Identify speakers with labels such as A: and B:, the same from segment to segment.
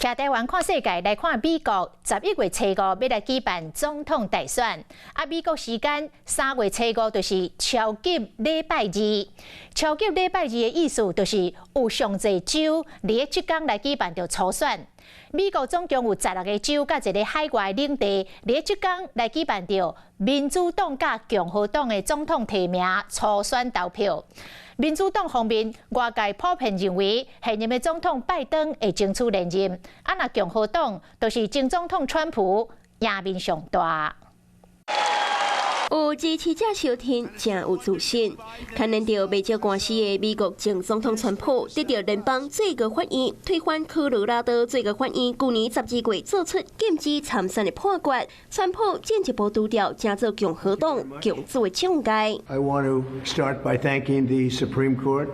A: 徛台灣看世界，來看美國11月初五欲來舉辦總統大選。啊，美國時間3月初五就是超級禮拜二。超級禮拜二的意思就是有上濟州佇咧這工來舉辦著初選。美國總共有十六個州佮一个海外領地，佇咧這工來舉辦著民主黨佮共和黨的總統提名初選投票。民主黨方面，外界普遍認為現任的總統拜登會爭取連任，啊，若共和黨就是前總統川普贏面上大。
B: 有支持者相挺，誠有自信。牽連著袂少官司的美國前總統川普，得著聯邦最高法院推翻科羅拉多最高法院舊年12月做出禁止參選的判決。川普進一步除掉成做共和黨共主的障礙。
C: I want to start by thanking the Supreme Court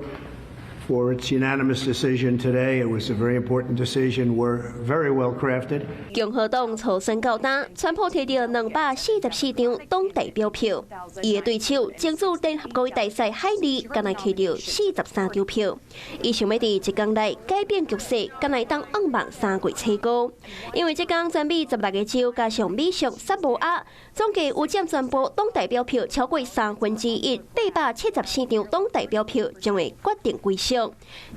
C: for its unanimous decision today. It was a very important decision. We're very well crafted.
B: 共和黨初選到今，川普提著244張黨代表票，伊的對手前駐聯合國大使海利，干焦提著43張票。伊想欲佇一工內改變局勢，敢若會當向望3月初五，因為這工全美十六個州加上美屬薩摩亞，總計有佔全部黨代表票超過三分之一，874張黨代表票將會決定歸屬。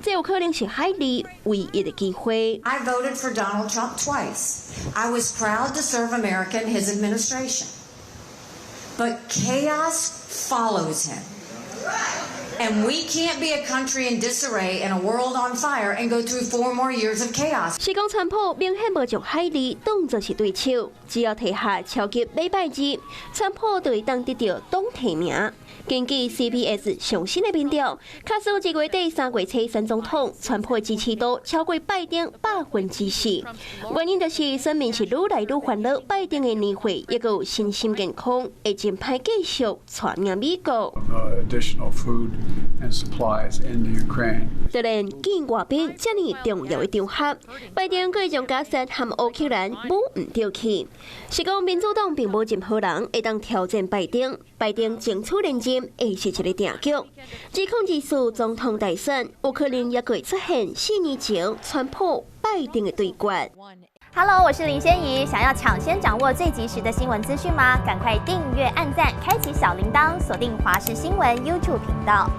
B: 這有可能是海利唯一的機會。
D: I voted for Donald Trump twice. I was proud to serve America in his administration. But chaos follows him. And we can't be a country in disarray and a world on fire and go through 4 more years of chaos.
B: 是講川普明顯無將海利當作是對手，只要提下超級禮拜二，川普就會當得著黨提名。根據 CBS 上新的民調，假使2月底3月初選總統，川普的支持度超過拜登4%。原因就是選民是愈來愈煩惱，拜登的年歲抑閣有身心健康，會真歹繼續帶領美國。
E: Additional food and supplies into Ukraine.
B: 突然見外賓這爾重要的場合，拜登閣將假設和烏克蘭舞毋著去，是講民主黨並無任何人會當挑戰拜登，拜登爭取連任會是一个定局。2024總統大選有可能也會出現4年前川普拜登的對決。
F: Hello，我是林仙怡，想要搶先掌握最及時的新聞資訊嗎？趕快訂閱、按讚、開啟小鈴鐺，鎖定華視新聞 YouTube 頻道。